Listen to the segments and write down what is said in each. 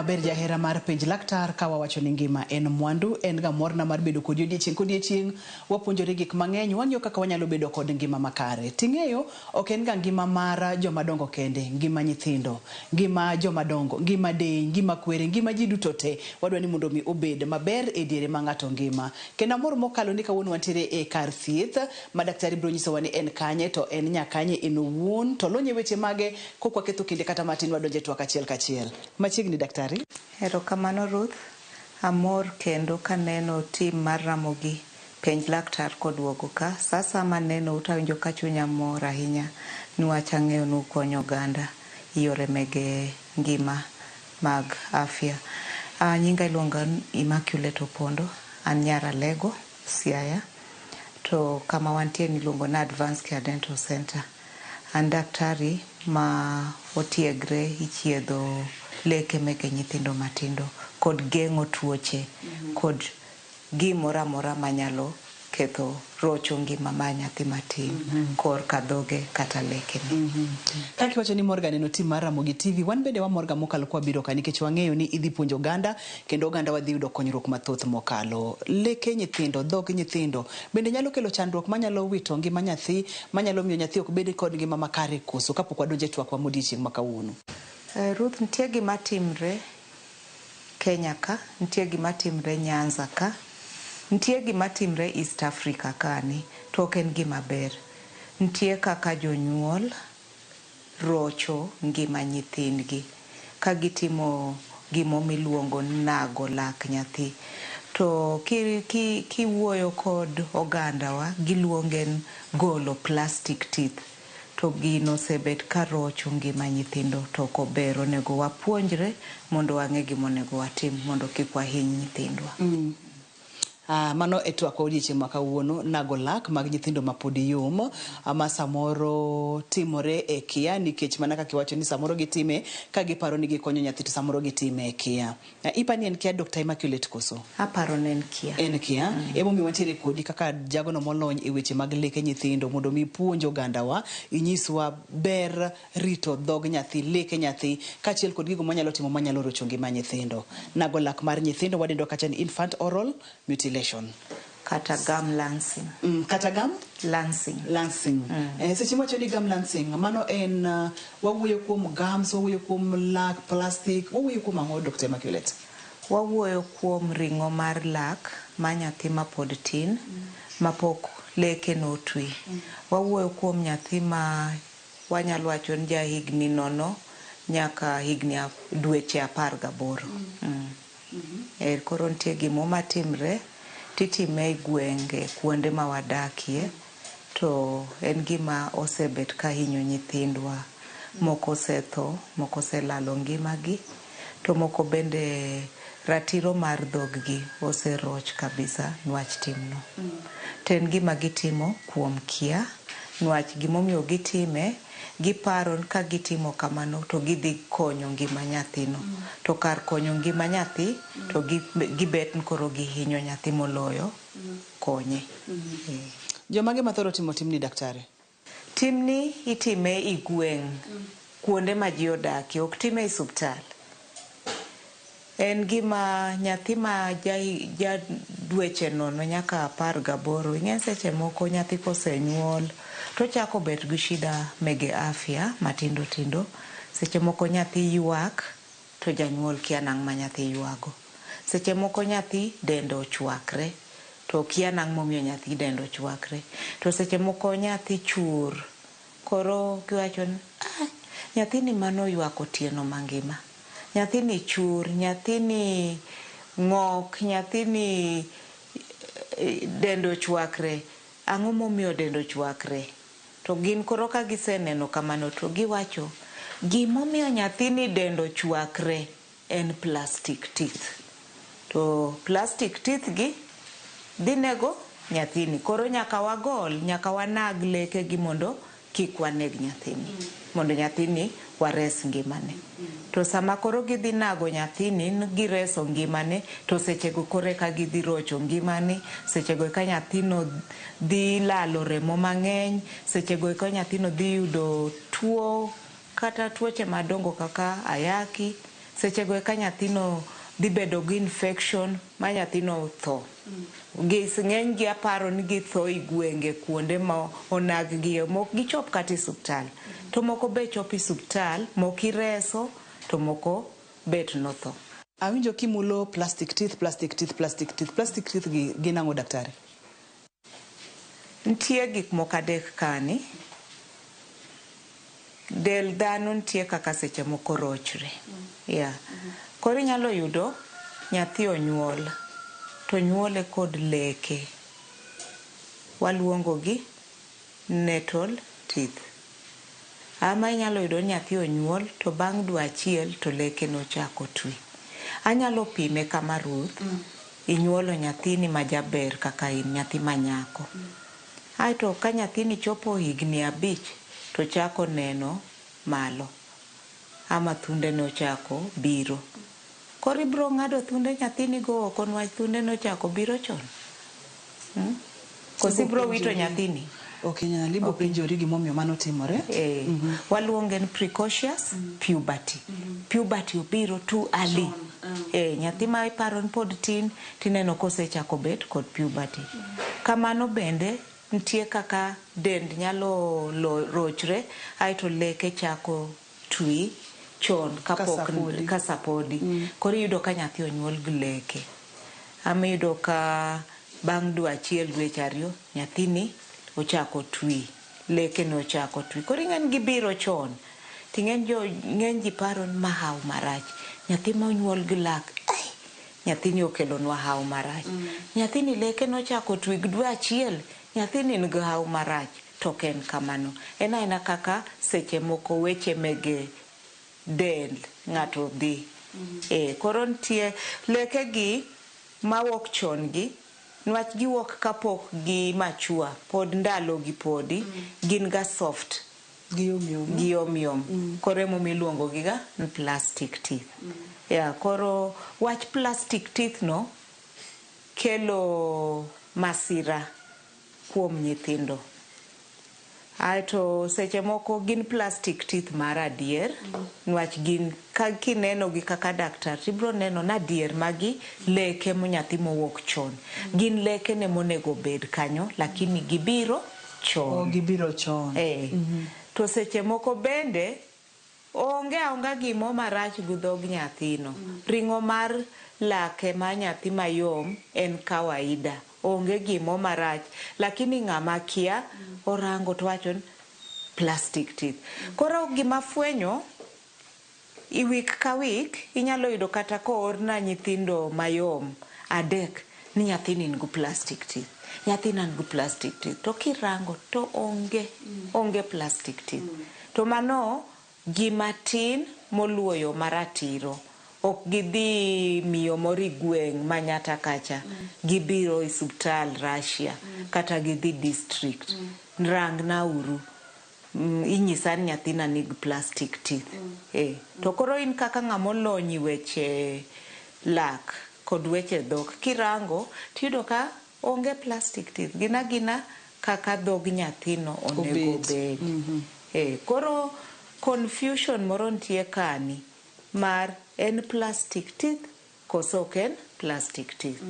maber jahera mar Penj Laktar ka wawacho ni ngima en mwandu, en ga morna mar bedo kodi odiechieng' kodiechieng'. Wapuonjore gik mang'eny, wang'iyo kaka wanyalo bedo kod ngima makare. Ting'eyo, ok en ga ngima mar joma dongo kende, ngima nyithindo, ngima joma dongo, ngima deye, ngima kwere, ngima ji duto te. Wadwa ni mondo mi obed maber e diere ma ng'ato ngima. Kendo amor mokalo ni kawuono wantiere e kar thieth ma daktari biro nyisowa ni en kanye to en nya kanye en owuon to olony e weche mage kok waketho kinde kata matin wadonjo e twak achiel kachiel. Machiegni daktari. Erokamano Ruth, amor kendo kaneno team mar Ramogi Penj Laktar koduogo ka. Sa asaya manenou to awinjo ka chunya mor ahinya niwach ang'eyo ni ukonyo oganda e yore mege ngima mag afya. Nyinga iluonga ni Immaculate Opondo, an nyar Alego, Siaya. To kama wantie ni iluongo ni Advanced Care Dental Center. An daktari ma otiegre ichiedho leke meke nyithindo matindo kod geng'o tuoche kod gimoro amora manyalo ketho rocho ngima mar nyathi matin korka dhoge kata lekene. Kaka iwacho ni imorga neno team mar Ramogi TV, wan bende wamorga mokalo kwabiro ka nikech wang'eyo ni idhi puonjo oganda kendo oganda wadhi yudo konyruok mathoth mokalo. Leke nyithindo, dhog nyithindo bende nyalo kelo chandruok manyalo wito ngima nyathi, manyalo miyo nyathi ok bed kod ngima makare koso kapok wadonjo e twakwa modiochieng' ma kawuono? Ruth, nitie gima timre Kenya ka, nitie gima timre Nyanza ka, nitie gima timre East Africa kani, to ok en gima ber. Nitie kaka jonyuol rocho ngima nyithindgi ka gitimo gimo miluongo ni nago lak nyathi. To kiwuoyo kod ogandawa, giluonge ni golo plastic teeth. To gino osebet ka rocho ngima nyithindo to ok ober. Onego wapuonjre mondo wang'e gima onego watim mondo kik wahiny nyithindwa. Mano e twak odiechieng' ma kawuono, nago lak mag nyithindo ma pod yom ma samoro timore e kia nikech mana kaka iwacho ni samoro gitime ka giparo ni gikonyo nyathi to samoro gitime e kia. Ipa ni en kia Dr. Immaculate koso? Aparo ni en kia. En kia. Emomiyo wantiere kodi kaka jagono molony e weche mag leke nyithindo mondo mi ipuonj ogandawa, inyiswa ber rito dhog nyathi, leke nyathi, kaachiel kod gigo mwanyalo timo manyalo rocho ngima nyithindo. Nago lak mar nyithindo wadendo kacha ni infant oral mutilation. Kata gum lancing. Kata gum? Lancing. Lancing. Seche mwacho ni gum lancing, mano en wawuoyo kuom gums, wawuoyo kuom lak, plastic, wawuoyo kuom ang'o Dr. Immaculate? Wawuoyo kuom ring'o mar lak ma nyathi mapod tin, mapok leke notwi. Wawuoyo kuom nyathi ma wanyalo wacho ni ja higni nono nyaka higni dweche 18. Koro nitie gimo matimre titime e gwenge kuonde ma wadakie to en gima osebet ka hinyo nyithindwa. Moko osetho, moko oselalo ngimagi, to moko bende ratiro mar dhoggi oseroch kabisa nwach timno. To en gima gitimo kuom kia, nwach gimomiyo gitime, giparo ka gitimo kamano to gidhi konyo ngima nyathino. To kar konyo ngima nyathi, to gibet ni koro gihinyo nyathi moloyo konye. Jomage mathoro timo timni daktari? Timni itime i gweng', kuonde ma ji odakie, ok time e osiptal. En gima nyathi ma ja dweche nono nyaka 18, ing'e seche moko nyathi kosenyuol to chako bet gi shida mege afya matindo tindo. Seche moko nyathi ywak to janyuol kia nang' ma nyathi ywago. Seche moko nyathi dende ochwakre to kia nang' momiyo nyathi dende ochwakre. To seche moko nyathi chur, koro giwacho ni nyathini mano ywak otieno mangima. Nyathini chur, nyathini ng'ok, nyathini dende ochwakre. Ang'o momiyo dende ochwakre? To gin koro ka giseneno kamano to giwacho gimomiyo nyathini dende ochwakre en plastic teeth. To plastic teeth gi dhi nego nyathini. Koro nyaka wagol, nyaka wanag leke gi mondo kik waneg nyathini. Mondo nyathini wares ngimane. To sama koro gidhi nago nyathini, gireso ngimane, to sechego koro eka gidhi rocho ngimane, sechego eka nyathino dhi lalo remo mang'eny, sechego eka nyathino dhi yudo tuo kata tuoche madongo kaka ayaki, Sechego eka nyathino dhi bedo gi infection ma nyathino tho. Ng'eny gi aparo ni githo e gwenge kuonde ma onag gi mok gichop kata e suptal. To moko be chopo e suptal, moko ireso to moko bet notho. Awinjo kimulo plastic teeth, plastic teeth, plastic teeth. Plastic teeth gi gin ang'o daktari? Nitie gik moko adek kani. Del dhano nitie kaka seche moko rochre. Yeah. Koro inyalo yudo nyathi onyuol to nyuole kod leke. Waluongo gi natal teeth. Ama inyalo yudo ni nyathi onyuol to bang' dwe achiel to leke nochako twi. Anyalo pime kama Ruth, inyuolo nyathini majaber kaka in nyathi manyako. Aeto ka nyathini chopo higni 5 to chako neno malo ama thunde nochako biro. Koro ibiro ng'ado thunde nyathini go oko niwach thunde nochako biro chon. Koso ibiro wito nyathini? Ok inyal, ibo penjori gimomiyo mano timore. Waluonge ni precocious puberty. Puberty obiro too early. Nyathi ma iparo ni pod tin tineno kosechako bet kod puberty. Kamano bende nitie kaka dend nyalo rochre aeto leke chako twi chon kapok kasapodi. Koro iyudo ka nyathi onyuol gi leke. Ama iyudo ka bang' dwe achiel dweche 2 nyathini ochako twi, leke no ochako twi. Koro ing'e ni gibiro chon. Ting'eny ji paro ni ma haw marach. Nyathi ma onyuol gi lak, nyathini okelonwa haw marach. Nyathini leke nochako twi gi dwe achiel, nyathini nigi haw marach. To ok en kamano. En aena kaka seche moko weche mege del ng'ato dhi. Koro nitie leke gi mawuok chon gi, niwach giwuok kapok gi mature, pod ndalo gi podi, gin ga soft. Giyom yom. Giyom yom. Koro emomiyo iluongo gi ga ni plastic teeth. Yeah, koro wach plastic teeth no kelo masira kuom nyithindo. Aeto seche moko gin plastic teeth mar adier, niwach gin ka kineno gi kaka daktar tibiro neno ni adier magi leke nyathi mowuok chon. Gin leke ne monego bed kanyo, lakini gibiro chon. Gibiro chon. To seche moko bende onge aonga gimo marach gi dhog nyathino. Ring'o mar lake mar nyathi mayom en kawaida. Onge gimo marach, lakini ng'ama kia orango to wacho ni plastic teeth. Koro gima fwenyo i week ka week inyalo yudo kata koorna nyithindo mayom 3 ni nyathini nigi plastic teeth. Nyathina nigi plastic teeth. To kirango to onge plastic teeth. To mano gima tin moluwo maratiro. Ok gidhi miyo moro e gweng' Manyata kacha. Gibiro e suptal Russia kata gidhi district. Rangna uru. Inyisa ni nyathina nigi plastic teeth. To koro in kaka ng'ama olony e weche lak kod weche dhok, kirango tiyudo ka onge plastic teeth. Gin agina kaka dhog nyathino onego bed. Koro confusion moro nitie kani mar en plastic teeth koso ok en plastic teeth.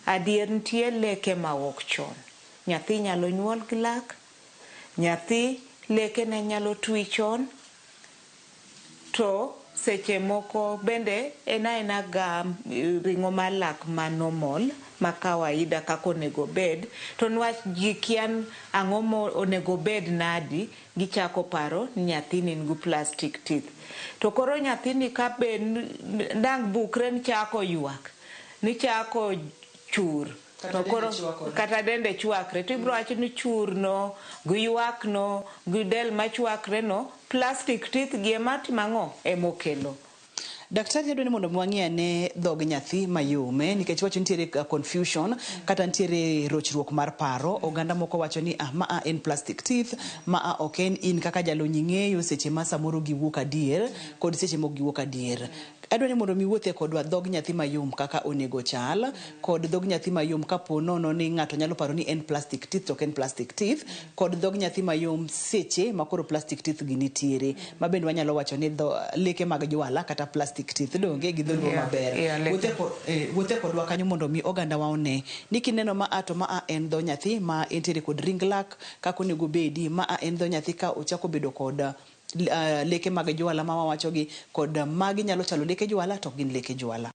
Adier nitie leke mawuok chon. Nyathi nyalo nyuol gi lak, nyathi leke ne nyalo twi chon, to seche moko bende en aena ga ring'o mar lak ma normal, ma kawaida kaka onego bed, to niwach ji kia ang'o mo onego bed nadi, gichako paro ni nyathini nigi plastic teeth. To koro nyathini ka be dang' bukre ni chako ywak, ni chako chur. Kata dende chwakore. Kata dende chwakre. To ibiro wacho ni churno, gi ywakno, gi del machwakre no, plastic teeth gi ema timo ang'o? Emokelo. Daktari adwa ni mondo wang'i ane dhog nyathi mayom, nikech wacho nitiere confusion kata nitiere rochruok mar paro. Oganda moko wacho ni maa en plastic teeth, maa ok en. In kaka jalony ing'eyo seche ma samoro giwuok adier kod seche mok giwuok adier. Adwa ni mondo mi wuothie kodwa dhog nyathi mayom kaka onego chal, kod dhog nyathi mayom kapo nono ni ng'ato nyalo paro ni en plastic teeth to ok en plastic teeth, kod dhog nyathi mayom seche ma koro plastic teeth gi nitiere. Ma bende wanyalo wacho ni dho, leke mag jwala kata plastic teeth donge gi dholuo maber. Wuothe kodwa kanyo mondo mi oganda wa one ni kineno ma a to ma a en dho nyathi ma entiere kod ring lak kaka onego bedi, ma a en dho nyathi ka ochako bedo kod leke mag jwala ma wawachogi kod magi nyalo chalo leke jwala to ok gin leke jwala.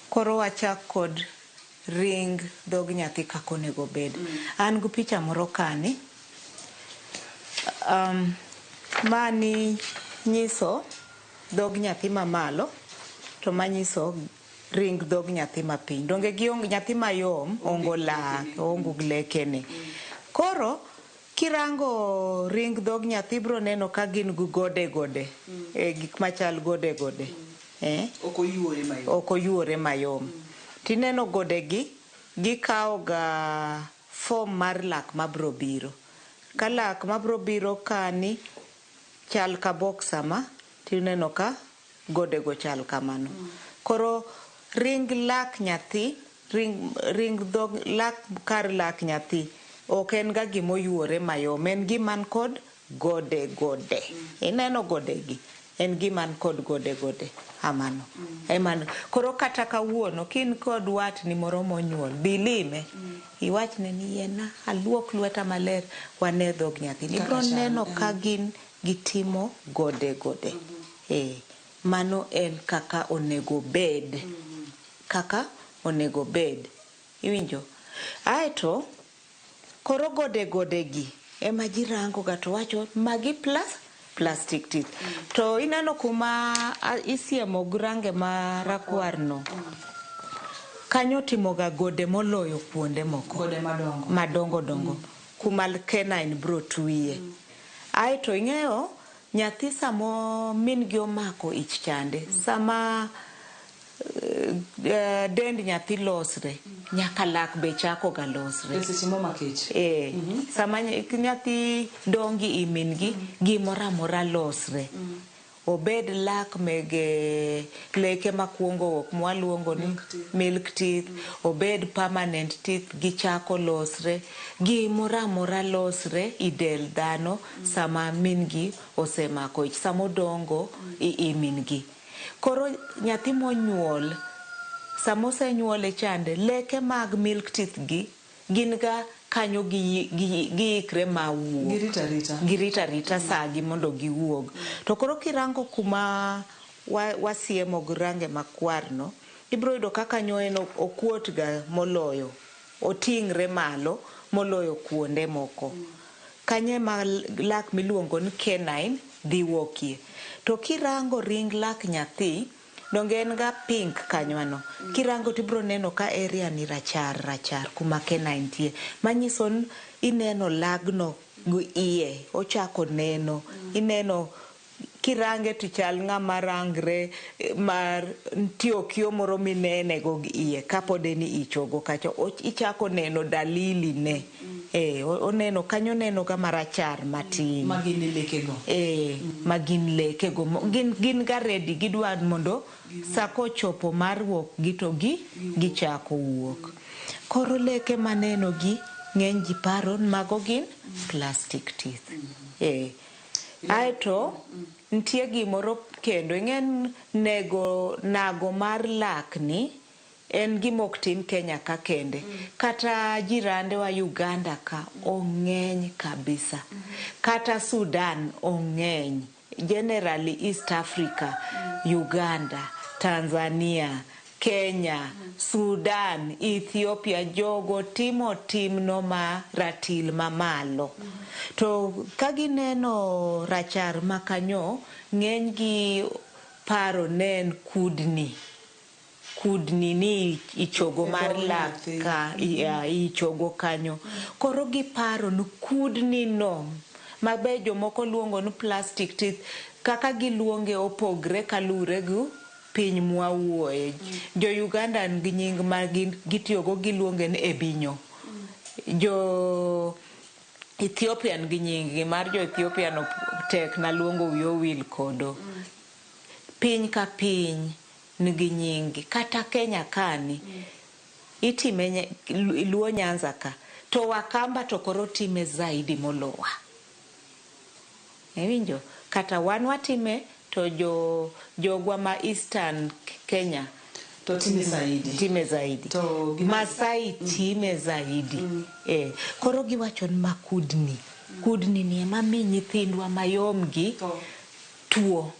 Koro wachak kod ring dhog nyathi kaka onego bed. An gi picha moro kani. Mani nyiso dhog nyathi mamalo to manyiso ring dhog nyathi mapiny. Donge gi nyathi mayom ongo lak, ongo lekene. Koro kirango ring dhog nyathi bro neno ka gin gi gode gode. Gik machal gode gode. Ok oyuore mayom. Ok oyuore mayom. Tineno gode gi, gikawo ga form mar lak mabro biro. Ka lak mabro biro kani chal ka box sama, tineno ka gode go chal kamano. Koro ring lak nyathi, ring dhog lak kar lak nyathi ok en ga gimoyuore mayom, en gima kod gode gode. Ineno gode gi, en gima kod gode gode. Amano. Emano. Koro kata kawuono kin kod watni moro monyuol, dhi lime. Iwachne ni yiena aluok lweta maler wane dhog nyathi. Ibro neno ka gin gitimo gode gode. Mano en kaka onego bed. Kaka onego bed. Iwinjo? Aeto koro gode gode gi ema ji rango ga to wacho magi plastic teeth. To ineno kuma isiemo gi range ma rakwar no. Kanyo timo ga gode moloyo kuonde moko. Gode madongo. Madongo dongo. Kuma canine bro twiye. Aeto ing'eyo nyathi samo min gi omako ich chande, sama dend nyathi losre, nyaka lak be chako ga losre. Seche momako ich. Sama nyathi dongi i min gi, gimoro amora losre. Obed lak mege leke makuongo wuok mwaluongo ni milk teeth, obed permanent teeth gichako losre, gimoro amora losre i del dhano sama min gi osemako ich, sama odongo i min gi. Koro nyathi monyuol, sama osenyuole chande, leke mag milk teeth gi gin ga kanyo giikre ma wuok. Girita rita. Girita rita saa gi mondo giwuog. To koro kirango kuma wasiemo gi range makwar no, ibro yudo ka kanyo en okuot ga moloyo, oting're malo moloyo kuonde moko. Kanyo ema lak miluongo ni canine dhi wuokie. To kirango ring lak nyathi, donge en ga pink kanywano. Kirango tibro neno ka area ni rachar rachar kuma canine nitie. Manyiso ni ineno lagno gi iye, ochako neno. Ineno kirange to chal ng'ama rangre mar nitie okio moro minene go gi iye kapod en ichogo kacha ichako neno dalili ne. Oneno kanyo neno ga marachar matin. Ma gin leke go. Ma gin leke go. Gin ga ready, gidwa mondo sa kochopo mar wuok gi to gichako wuok. Koro leke maneno gi ng'eny ji paro ni mago gin plastic teeth. Aeto nitie gimoro kendo ing'e nego nago mar lak ni en gima ok tim Kenya ka kende. Kata jirandewa Uganda ka ong'eny kabisa. Kata Sudan ong'eny. Generally East Africa, Uganda, Tanzania, Kenya, Sudan, Ethiopia, jogo timo timno ma ratil mamalo. To ka gineno rachar ma kanyo, ng'eny gi paro ne en kudni. Kudni ni ichogo mar lak ka, ichogo kanyo. Koro giparo ni kudni no, mabe jomoko luongo ni plastic teeth, kaka giluonge opogre kaluwore gi piny mwawuoye. Jo Uganda nigi nying ma gitiyogo giluonge ni ebinyo. Jo Ethiopia nigi nying gi mar jo Ethiopia no tek na luongo wiya owil kodo. Piny ka piny nigi nyingi. Kata Kenya kani itime Luo Nyanza ka. To Wakamba to koro time zaidi molowa. Iwinjo? Kata wan watime to jogwa ma Eastern Kenya to time zaidi. Time zaidi. To Masai time zaidi. Koro giwacho ni makudni. Kudni ni ema mi nyithindwa mayom gi tuo.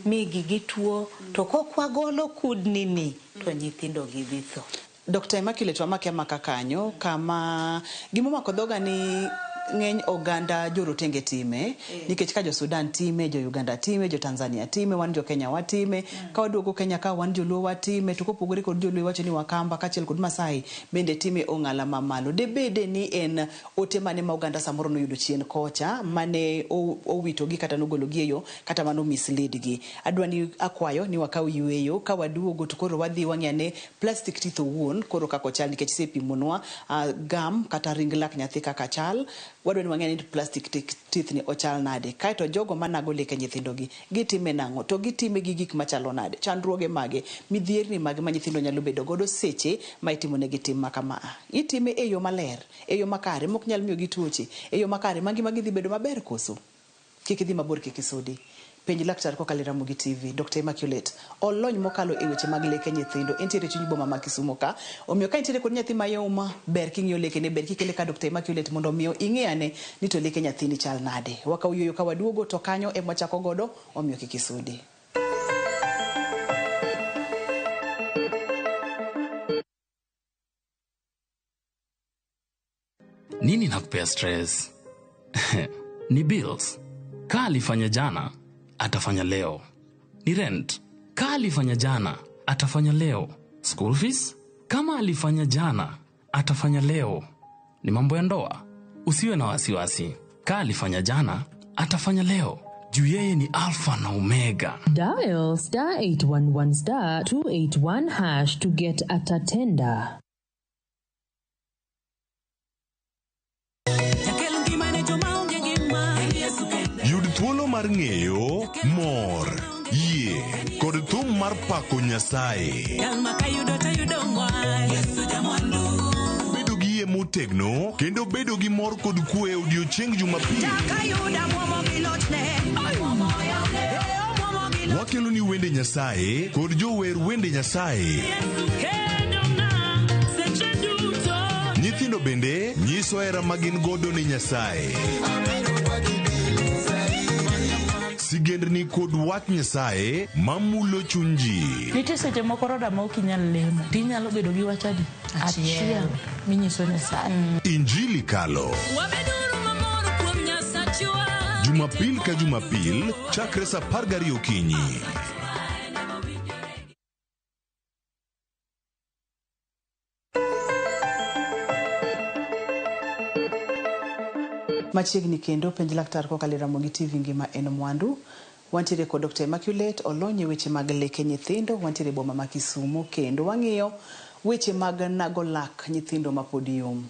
Migi gi tuo. To kok wagolo kudni ni to nyithindo gi dhi tho. Dr. Immaculate wamake amaka kanyo kama gimomako dhoga ni ng'eny oganda jorotenge time nikech ka jo Sudan time, jo Uganda time, jo Tanzania time, wan jo Kenya watime, ka waduogo Kenya ka wan joluo watime, to kopogore kod joluo iwacho ni Wakamba kaachiel kod Masai bende time ong'ala mamalo. Debede ni en ote mane ma oganda samoro noyudo chien kocha mane owitogi kata nogologi e yo kata mano mislead gi. Adwa ni akwayo ni wakaw yueyo ka waduogo to koro wadhi wang'e plastic teeth owuon koro kaka ochal nikech isepimonwa gam kata ring lak nyathi kaka chal. Wadwa ni wang'e ni plastic teeth ni ochal nade. Kaeto jogo manago leke nyithindogi gitime nang'o to gitime gi gik machalo nade, chandruoge mage, midhierni mage ma nyithindo nyalo bedo godo seche ma itimonegi tim ma kama. Itime e yo maler, e yo makare mok nyal miyogi tuoche, e yo makare ma ngima gi dhi bedo maber koso? Kik idhi mabor, kik isudi. Penj laktar kokalo e Ramogi TV. Dr. Immaculate olony mokalo e weche mag leke nyithindo. Entiere e chuny boma ma Kisumu ka. Omiyo ka intiere kod nyathi mayom, ber king'iyo lekene, ber kikele ka Dr. Immaculate mondo omiyo ing'e ane ni to leke nyathini chal nade. Wakaw yueyo ka waduogo to kanyo ema wachako godo, omiyo kik isudi. Nini nakupea stress? Ni bills. Ka alifanya jana, atafanya leo. Ni rent. Ka alifanya jana, atafanya leo. School fees? Kama alifanya jana, atafanya leo. Ni mambo ya ndoa. Usiwe na wasiwasi. Ka alifanya jana, atafanya leo. Juu yeye ni Alpha na Omega. Dial star 811 star 281 hash to get a Tatenda. Yud thuolo mar ng'eyo, mor, yie kod thum mar pako Nyasaye. Bedo gi yie motegno kendo bedo gi mor kod kwe e odiochieng' Jumapil. Wakelo ni wende Nyasaye kod jower wende Nyasaye. Nyithindo bende nyiso hera ma gin godo ne Nyasaye. Sigendni kod wach Nyasaye mamulo chuny ji. Nitie seche moko roda ma ok inyal lemo tinyalo bedo gi wach adi achiel minyiso Nyasaye. Injili kalo. Jumapil ka Jumapil chakre saa 12 okinyi. Machiegni kendo penj laktar kokalo e Ramogi TV ngima en mwandu. Wantiere kod Dr. Immaculate olony e weche mag leke nyithindo. Wantiere boma ma Kisumu kendo wang'iyo weche mag nago lak nyithindo mapod yom.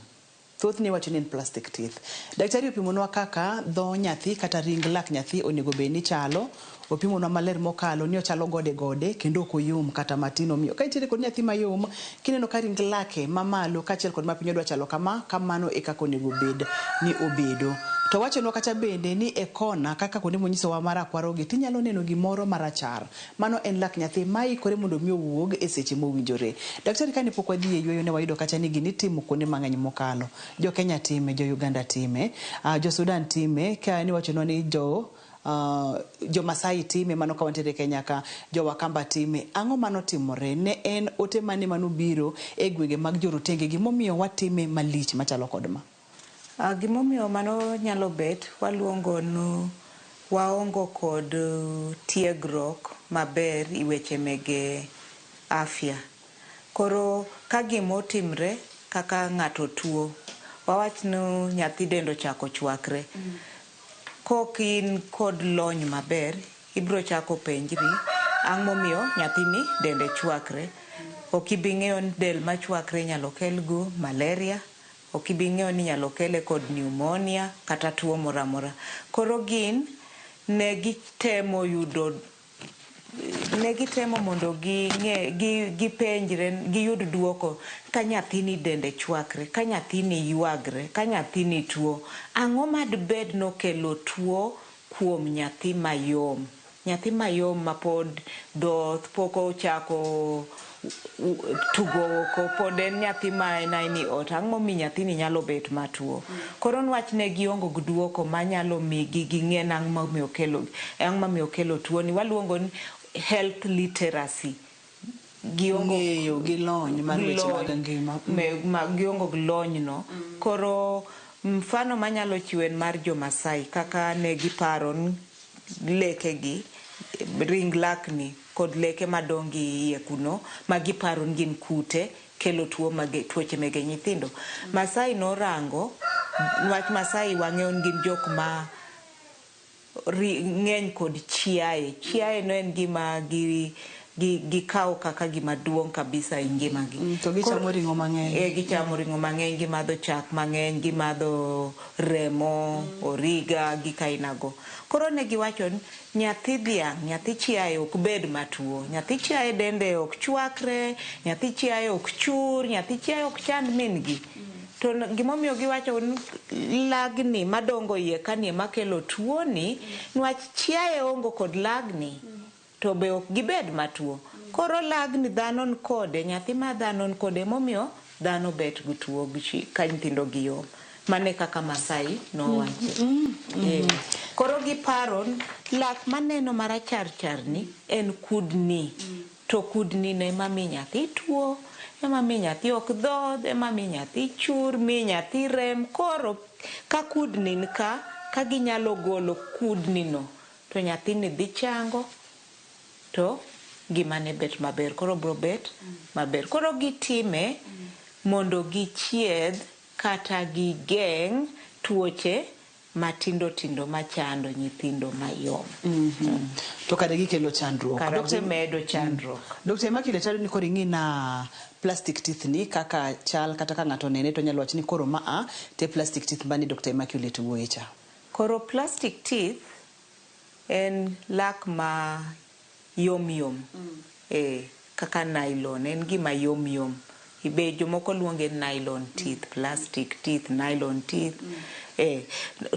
Thothne iwacho ni en plastic teeth. Daktari opimonwa kaka dho nyathi kata ring lak nyathi onego bed ni chalo. Opimonwa maler mokalo ni ochalo gode gode kendo ok oyom kata matin. Omiyo ka intiere kod nyathi mayom, kineno ka ring lake mamalo kaachiel kod mapiny odwa chalo kama, kamano e kaka onego bed ni obedo. To wachonwa kata bende ni e kona kaka kuonde monyisowa marakwarogi tinyalo neno gimoro marachar. Mano en lak nyathi maikore mondo mi owuog e seche mowinjore. Daktari kane pok wadhi e yueyo ne wayudo kacha ni gini itimo kuonde mang'eny mokalo. Jo Kenya time, jo Uganda time, jo Sudan time, ka niwachonwa ni jo Masai time, mano ka wantiere Kenya ka, jo Wakamba time. Ang'o manotimore? Ne en ote mane manobiro e gwenge mag jorotenge gimomiyo watime malich machalo kod ma? Gimomiyo mano nyalo bet, waluongo ni waongo kod tiegruok maber i weche mege afya. Koro ka gimotimre kaka ng'ato tuo, wawach ni nyathi dende ochako chwakre. Kok in kod lony maber, ibiro chako penjri ang' momiyo nyathini dende chwakre. Ok ibi ng'eyo ni del machwakre inyalo kel go malaria, ok ibi ng'eyo ni inyalo kele kod pneumonia kata tuo moro amora. Koro gin ne gitemo yudo Ne gitemo mondo ging'e gipenjre giyud duoko ka nyathini dende chwakre, ka nyathini ywagre, ka nyathini tuo. Ang'o madbed nokelo tuo kuom nyathi mayom? Nyathi mayom mapod dhoth, pok ochako tugo oko, pod en nyathi ma en aini ot. Ang'o momiyo nyathini nyalo bet matuo? Koro nwach ne giongo gi duoko manyalo migi ging'e ni ang'o momiyo okelo ang'o momiyo okelo tuoni. Waluongo ni health literacy. Giongo Ng'eyo gi lony mar weche mag ngima. Giongo gi lony no. Koro mfano manyalo chiwo en mar jo Masai kaka ne giparo ni lekegi ring lakni kod leke madongo e iye kuno ma giparo ni gin kute kelo tuo mage tuoche mege nyithindo. Masai norango nwach Masai wang'eyo ni gin jok ma ng'eny kod chiaye. Chiaye no en gima gikawo kaka gima duong' kabisa e ngimagi. To gichamo ring'o mang'eny. E, gichamo ring'o mang'eny, gimadho chak mang'eny, gimadho remo, origa, gik ainago. Koro ne giwacho ni nyathi dhiang', nyathi chiaye ok bed matuo. Nyathi chiaye dende ok chwakre, nyathi chiaye ok chur, nyathi chiaye ok chand min gi. To gimomiyo giwacho ni lagni madongo iye kani ema kelo tuoni, niwach chiaye ongo kod lagni. To be ok gibed matuo. Koro lagni dhano nikode, nyathi ma dhano nikode emomiyo dhano bet gi tuo ka nyithindo gi yom. Mane kaka Masai nowacho. Koro giparo lak maneno marachar char ni en kudni. To kudni no ema mi nyathi tuo, ema mi nyathi ok dhodh, ema mi nyathi chur, mi nyathi rem. Koro ka kudni ni ka, ka ginyalo golo kudni no, to nyathini dhi chango to ngimane bet maber. Koro bro bet maber. Koro gitime mondo gichiedh kata gigeng' tuoche matindo tindo machando nyithindo mayom. To kare gikelo chandruok. Kara gimedo chandruok. Dr. Immaculate adwa ni koro ing'i na plastic teeth ni kaka chal kata ka ng'ato onene to onyalo wacho ni koro ma a te plastic teeth mane Dr. Immaculate wuoye cha. Koro plastic teeth en lak ma yom yom. Kaka nylon, en gima yom yom. Be jomoko luonge nylon teeth, plastic teeth, nylon teeth.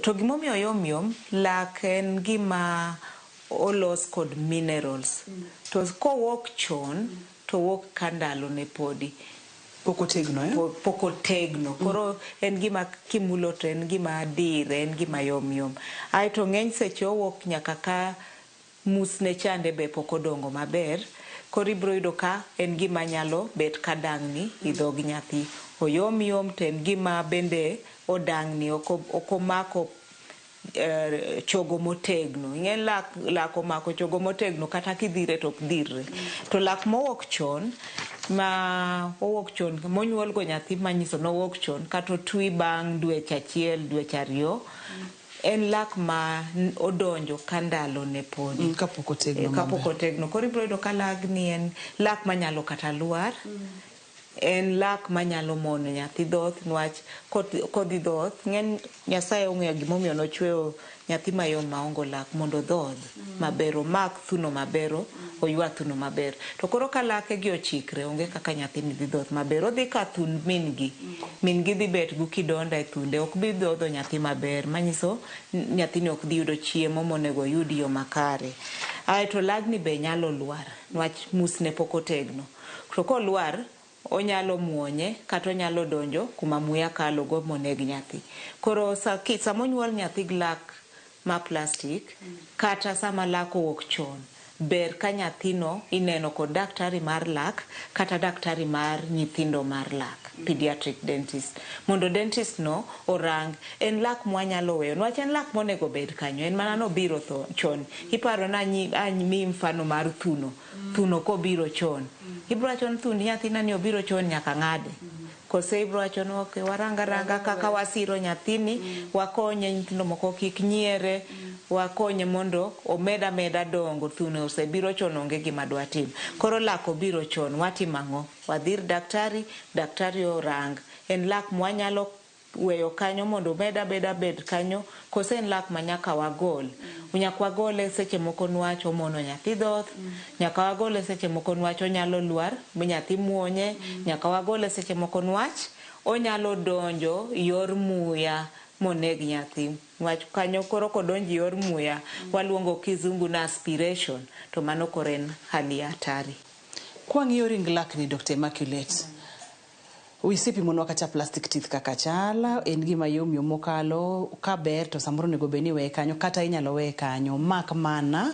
To gimomiyo yom yom, lak en gima olos kod minerals. To kowuok chon, to wuok ka ndalo ne podi. Pok otegno, eh? Pok otegno. Koro en gima kimulo to en gima dire, en gima yom yom. Aeto ng'eny seche owuok nyaka ka musne chande be pok odongo maber. Koro ibiro yudo ka en gima nyalo bet ka dang'ni e dhog nyathi. Oyom yom to en gima bende odang'ni, ok omako chogo motegno. Ing'e lak omako chogo motegno kata kidhire to ok dhirre. To lak mowuok chon, ma owuok chon, monyuol go nyathi manyiso nowuok chon, kata otwi bang' dweche achiel, dweche ariyo, en lak ma odonjo ka ndalo ne podi. Kapok otegno Kapok maber. otegno. Koro ibiro yudo ka lagni en lak manyalo kata lwar. En lak manyalo mono nyathi dhoth niwach kodhi dhoth, ng'eny Nyasaye ong'eyo gimomiyo nochweyo nyathi mayom maongo lak mondo odhodh maber, omak thuno maber, oywa thuno maber. To koro ka lake gi ochikre, onge kaka nyathini dhi dhoth maber. Odhi ka thund min gi. Min gi dhi bet gu kidonda e thunde, ok bi dhodho nyathi maber, manyiso nyathini ok dhi yudo chiemo monego oyud yo makare. Aeto lagni be nyalo lwar, niwach musne pok otegno. To kolwar, onyalo muonye kata onyalo donjo kuma muya kalo go moneg nyathi. Koro sama onyuol nyathi gi lak ma plastic, kata sama lak owuok chon, ber ka nyathino ineno kod daktari mar lak kata daktari mar nyithindo mar lak, pediatric dentist, mondo dentist no orang en lak mwanyalo weyo, niwach en lak monego bed kanyo, en mana nobiro chon. Iparo na amiyi mfano mar thuno. Thuno kobiro chon, ibiro wacho ni thund nyathina ni obiro chon nyaka ng'ade. Kose ibiro wacho ni ok, waranga ranga kaka wasiro nyathini, wakonye nyithindo moko kik nyiere, wakonye mondo omed ameda dongo. Thuno osebiro chon, onge gima dwa tim. Koro lak obiro chon, watimo ang'o? Wadhi ir daktari, daktari orang. En lak mwanyalo weyo kanyo mondo omed abeda bed kanyo kose en lak ma nyaka wagol. Nyaka wagole seche moko nwach omono nyathi dhoth, nyaka wagole seche moko nwach onyalo lwar mi nyathi muonye, nyaka wagole seche moko nwach onyalo donjo yor muya moneg nyathi. Nwach kanyo koro kodonjo yor muya waluongo kizungu na aspiration to mano koro en hali ya hatari. Kwang'iyo ring lakni Dr. Immaculate, isepimonwa kata plastic teeth kaka chal, en gima yom yom mokalo, ka ber to samoro onego bed ni iweye kanyo kata inyalo weye kanyo mak mana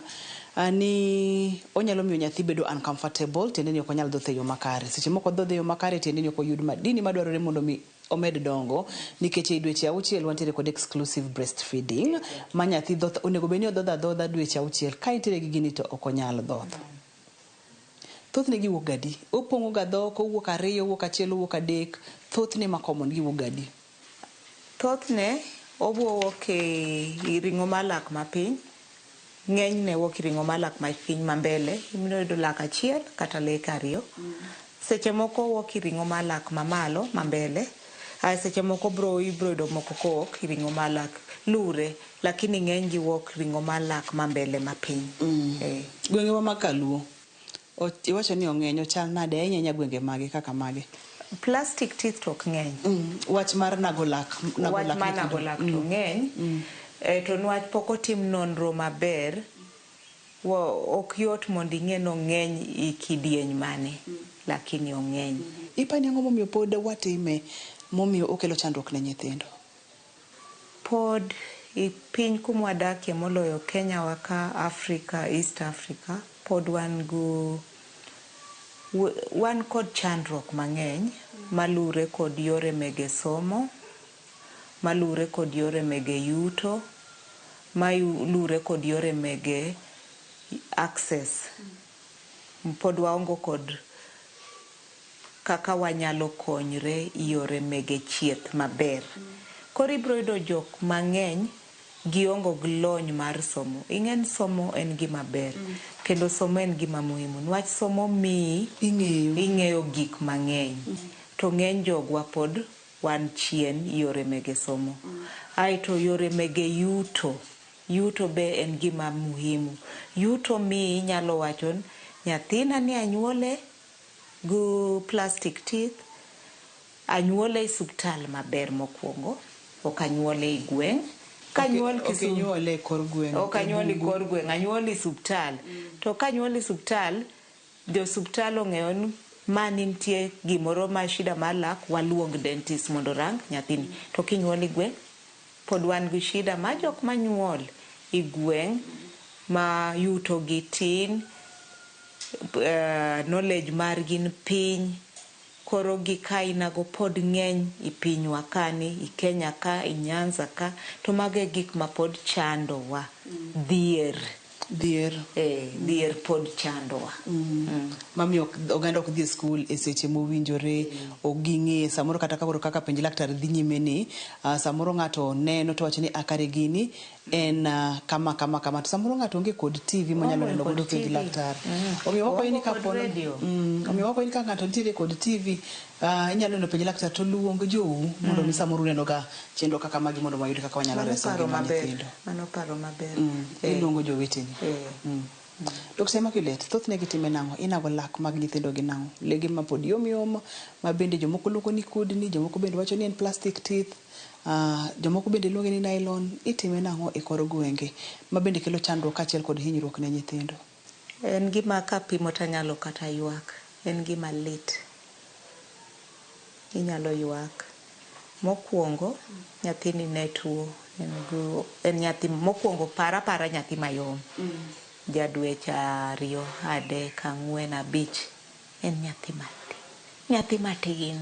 ni onyalo miyo nyathi bedo uncomfortable tiende ni ok onyal dhoth e yo makare. Seche moko dhodh e yo makare tiende ni ok oyud madini madwarore mondo mi omed dongo nikech ei dweche auchiel wantiere kod exclusive breastfeeding ma nyathi dhoth onego bed ni odhodho adhodha dweche auchiel ka entiere gi gini to ok onyal dhoth. Thothne giwuok gadi? Opong'o ga dhok, owuok ariyo, owuok achiel, owuok adek. Thothne ma common giwuok gadi? Thothne owuok e ring'o mar lak mapiny, ng'enyne wuok e ring'o mar lak mapiny ma mbele, ibiro yudo lak achiel kata leke ariyo. Seche moko owuok e ring'o mar lak mamalo ma mbele, seche moko bro ibro yudo moko kowuok e ring'o mar lak lure, lakini ng'eny gi wuok ring'o mar lak ma mbele mapiny. Gwengewa mag kaluo, iwacho ni ong'eny, ochal nade ahinya ahinya gwenge mage kaka mage? Plastic teeth to ok ng'eny. Wach mar nago lak, nago Wach lak mar nyithindo. nago lak to ng'eny. To nwach pok otim nonro maber, ok yot mondo ing'e ni ong'eny e kidieny mane, lakini ong'eny. Ipani ang'o momiyo pod watime momiyo okelo chandruok ne nyithindo? Pod e piny kuma wadakie moloyo Kenya wa ka, Africa, East Africa, pod wan go wan kod chandruok mang'eny malure kod yore mege somo, malure kod yore mege yuto, malure kod yore mege access. Pod waongo kod kaka wanyalo konyre yore mege chieth maber. Koro ibiro yudo jok mang'eny giongo gi lony mar somo. Ing'e ni somo en gima ber kendo somo en gima muhimu. Niwach somo miyi ing'eyo gik mang'eny. To ng'eny jogwa pod wan chien yore mege somo. Aeto yore mege yuto. Yuto be en gima muhimu. Yuto miyi inyalo wacho ni nyathina ni anyuole gi plastic teeth, anyuole e osiptal maber mokwongo, ok anyuole e gweng'. Kanyuol Kisumu, ok inyuole e kor gweng'. Ok anyuole e kor gweng', anyuole e osiptal. To kanyuole e osiptal, jo osiptal ong'eyo ni ma nitie gimoro ma shida mar lak, waluong dentist mondo orang nyathini. To kinyuole e gweng', pod wan gi shida ma jok manyuol e gweng' ma yuto gi tin, knowledge margi ni piny, koro gik aina go pod ng'eny e pinywa kani, e Kenya ka, e Nyanza ka, to mago e gik ma pod chandowa. Dhier. Dhier. Dhier pod chandowa. Mamiyo oganda ok dhi e skul e seche mowinjore, ok ging'e samoro kata koro kaka penj laktar dhi nyime ni, samoro ng'ato neno to wacho ni akare gini en kama kama kama, to samoro ng'ato onge kod TV monyalo neno godo penj laktar. Omiyo wakwayi ni kapo omiyo wakwayi ni ka ng'ato nitiere kod TV, inyalo neno penj laktar to luong jou mondo mi samoro uneno ga chenro kaka magi mondo wayud kaka wanyalo reso ngima nyithindo. Mano paro maber. Iluongo joweteni. Dr. Immaculate, thothne gitime nang'o? Inago lak mag nyithindo gi nang'o? Lege ma pod yom yom, ma bende jomoko luongo ni kudni, jomoko bende wacho ni en plastic teeth, jomoko bende luonge ni nylon. Itime nang'o e kor gwenge ma bende kelo chandruok kaachiel kod hinyruok ne nyithindo? En gima kapimo tanyalo kata ywak. En gima lit. Inyalo ywak. Mokwongo, nyathini ne tuo. En nyathi mokwongo para para nyathi mayom. Ja dweche 2, 3, 4, 5. En nyathi matin. Nyathi matin.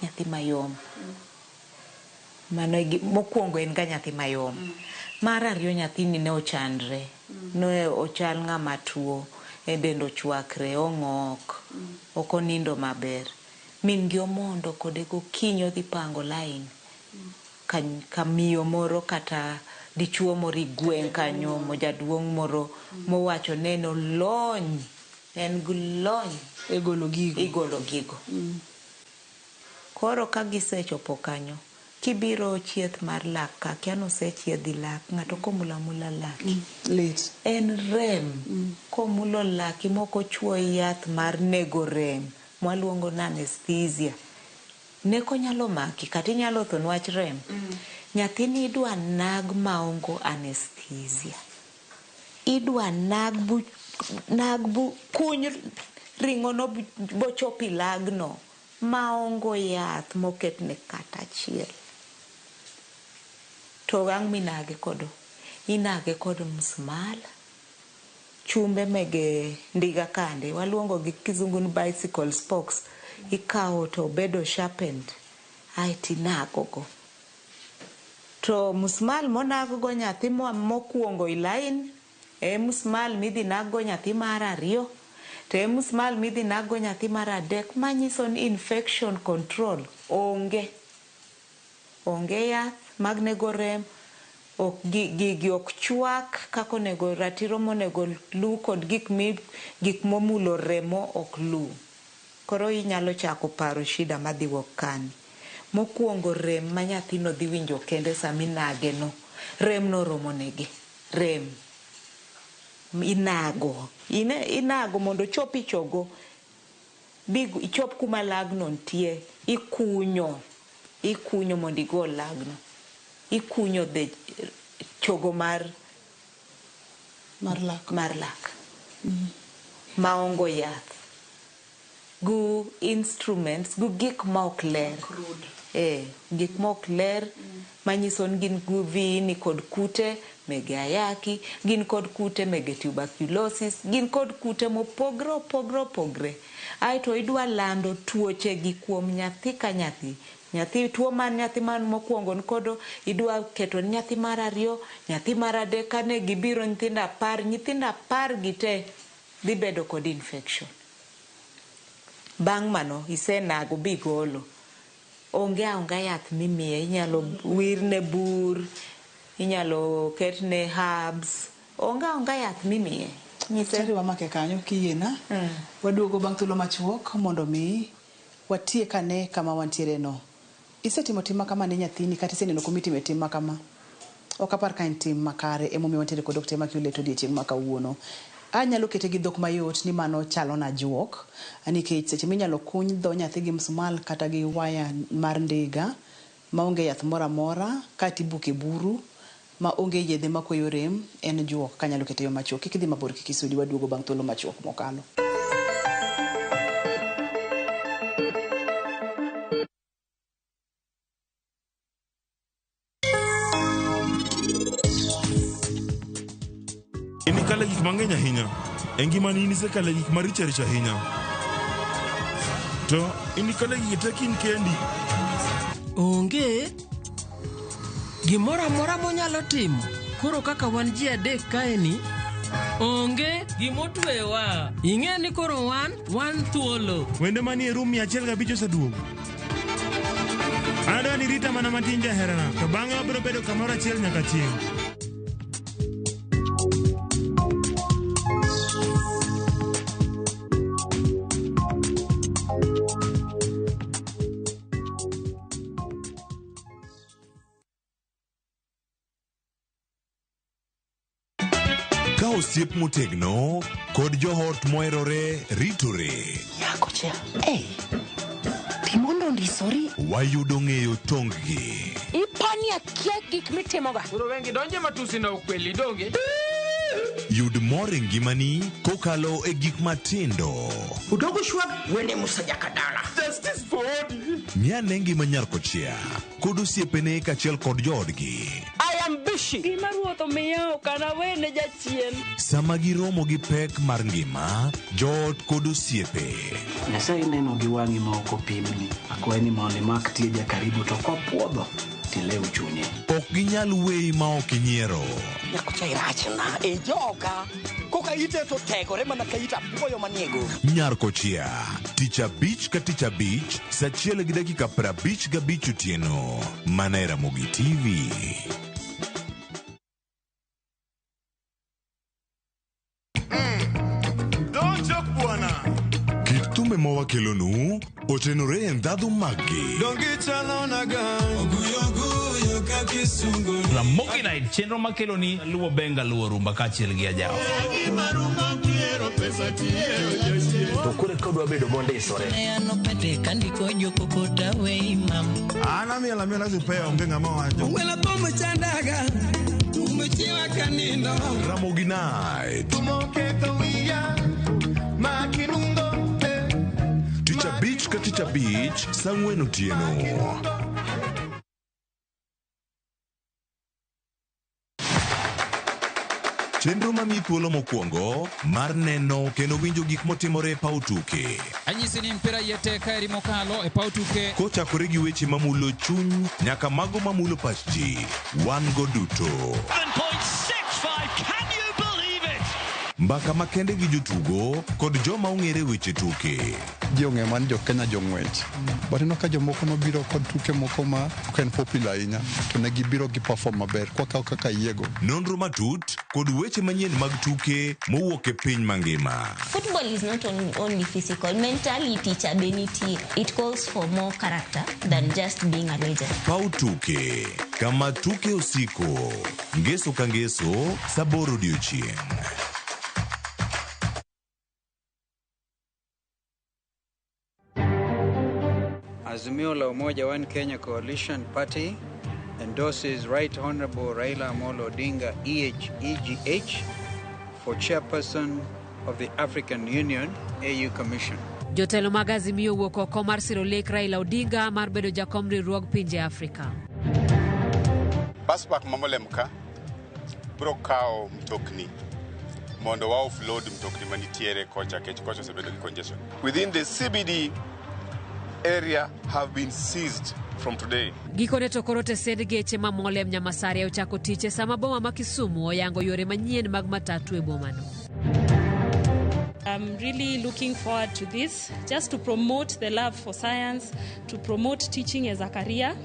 Nyathi mayom. Mano mokwongo en ga nyathi mayom. Mar ariyo nyathini ne ochandre. Ne ochal ng'ama tuo. E dende ochwakre, ong'ok. Ok onindo maber. Min gi omondo kode gokinyi odhi pango line. Ka miyo moro kata dichuo moro e gweng' kanyo, jaduong' moro mowacho ne en olony. En gi lony. E golo gigo. E golo gigo. Koro ka gisechopo kanyo, Kibiro chieth mar lak ka, akia ni osechiedhi lak, ng'ato komulo amula laki. Lit. En rem. Komulo laki mok ochuoyi yath mar nego rem, mwaluongo ni anesthesia. Neko nyalo maki kata inyalo tho niwach rem. Nyathini idwa nag maongo anesthesia. Idwa nag bu, nag bu, kuny ring'o no bochop ilagno maongo yath moketne kata achiel. To ang' minage kodo? Inage kod msmal, chumbe mege ndiga kande, waluongo gi kizungu ni bicycle spokes, ikawo to bedo sharpened, aeto inago go. To msmal monag go nyathi mokwongo e line, e msmal midhi nag go nyathi mar ariyo, to e msmal midhi nag go nyathi mar adek, manyiso ni infection control onge. Onge yath mag nego rem, ok gigi ok chwak kaka onego ratiro monego lu kod gik momulo remo ok lu. Koro inyalo chako paro shida madhi wuok kani. Mokwongo rem ma nyathino dhi winjo kende sama inage no. Rem no oromo negi. Rem. Inago. Inago mondo ochop e chogo. Ichop kuma lagno nitie. Ikunyo. Ikunyo mondo igol lagno. Ikunyo the chogo mar lak. Mar lak. Maongo yath. Gu instruments, gu gik ma ok ler. Gik ma ok ler manyiso ni gin gu viini kod kute mege ayaki, gin kod kute mege tuberculosis, gin kod kute mopogre opogre opogre. Aeto idwa lando tuoche gi kuom nyathi ka nyathi. Nyathi tuo man nyathi man mokwongo nikodo, idwa keto ni nyathi mar ariyo, nyathi mar adek, kane gibiro nyithindo apar, nyithindo apar gi te dhi bedo kod infection. Bang' mano isenago bigolo. Onge aonga yath mimiye, inyalo wirne bur, inyalo ketne herbs, onge aonga yath mimiye. Nyise wamake kanyo kiyiena. Waduogo bang' thuolo machuok mondo mi watiek ane kama wantiere no. Isetimo tim makama ne nyathini kata iseneno kumitime tim makama? Ok apar ka en tim makare emomiyo wantiere kod Dr. Immaculate odiechieng' ma kawuono. Anyalo kete gi dhok mayot ni mano chalo na juok, nikech seche minyalo kuny dho nyathi gi msumal kata gi waya mar ndiga maonge yath moro amora kata ibuke buru ma onge yedhe makweyo rem, en juok kanyalo kete yo machuok. Kik idhi mabor, kik isudi, waduogo bang' thuolo machuok mokalo. Inikale gik mang'eny ahinya. E ngimani in isekale gik maricho richo ahinya. To inikale gigi te kin kendi. Onge gimoro amora monyalo timo. Koro kaka wan ji adek kaeni, onge gimotwewa. Ing'e ni koro wan thuolo. Wende manie room 105 oseduogo. An adwa ni irita mana matin jaherana, to bang'e wabiro bedo kamoro achiel nyaka chieng'. Ka osiep motegno kod joot moherore ritore. Nyakocha, timondo ndisori. Wayudo ng'eyo tong-gi. Ipani akia gik mitimoga. Koro wengi donje matusi na ukweli donge. Yud mor e ngimani kokalo e gik matindo. Udogo shwag wene musajaka dala. Justice for Odi. Ng'ane ngima nyar kochia kod osiepene kaachiel kod joodgi. I am busy. Gima ruoth omiya ok anawene jachien. Sama giromo gi pek mar ngima, joot kod osiepe. Nyasaye neno gi wang'i ma ok opimni. Akwayi ni mondo imak tieja karibu to kopuodho tilew chunye. Ok ginyal weyi ma ok inyiero. Nyakocha irachna e joka. Koka ite to tegore mana ka it apuoyo manie go. Nyar kochia, tich abich ka tich abich, saa 1:55 otieno. Mana e Ramogi TV. Don't joke bwana. Kit thumbe ma wakelonu otenore e ndhadhu maggi. Ramogi Night, chenro makeloni luwo benga luwo rumba kaachiel gi ajawa. To koro ka odwa bedo mondisore. An amiel amiela sipea onge ng'ama wacho. Ramogi Night. Tich abich ka tich abich saa ang'wen otieno. Chenro mamiyi thuolo mokwongo mar neno kendo winjo gik motimore e paw tuke. Anyisi ni mpira iye tek ka eri mokalo e paw tuke. Kochakore gi weche mamulo chuny nyaka mago mamulo pach ji, wan go duto. 7.65, can you believe it? Mbaka makende gi jotugo kod joma ong'ere weche tuke. Ji ong'eyo mana ni jo Kenya jong'wech. But ineno ka jomoko nobiro kod tuke moko ma ok en popular ahinya to ne gibiro gi perform maber kwakawo kaka yiego. Nonro matut kod weche manyien mag tuke mowuok e piny mangima. Football is not only physical, mentality cha be nitie. It calls for more character than just being a legend. Paw tuke kama tuke osiko. Ngeso ka ngeso saa aboro odiochieng'. Azimio la Umoja One Kenya Coalition Party endorses Right Honorable Raila Amolo Odinga EH EGH for chairperson of the African Union AU Commission. Jotelo mag Azimio owuok oko mar siro lek Raila Odinga mar bedo jakom riwruog pinje Afrika. Bus park ma Molem ka biro kawo mtokni mondo wa offload mtokni manitiere kocha kech kocha osebedo gi congestion. Within the CBD area have been seized from today. Gikone to koro tesend geche ma Molem Nyamasaria ochako tich e sama boma ma Kisumu oyango yore manyien mag matatu e bomano. I'm really looking forward to this, just to promote the love for science, to promote teaching as a career,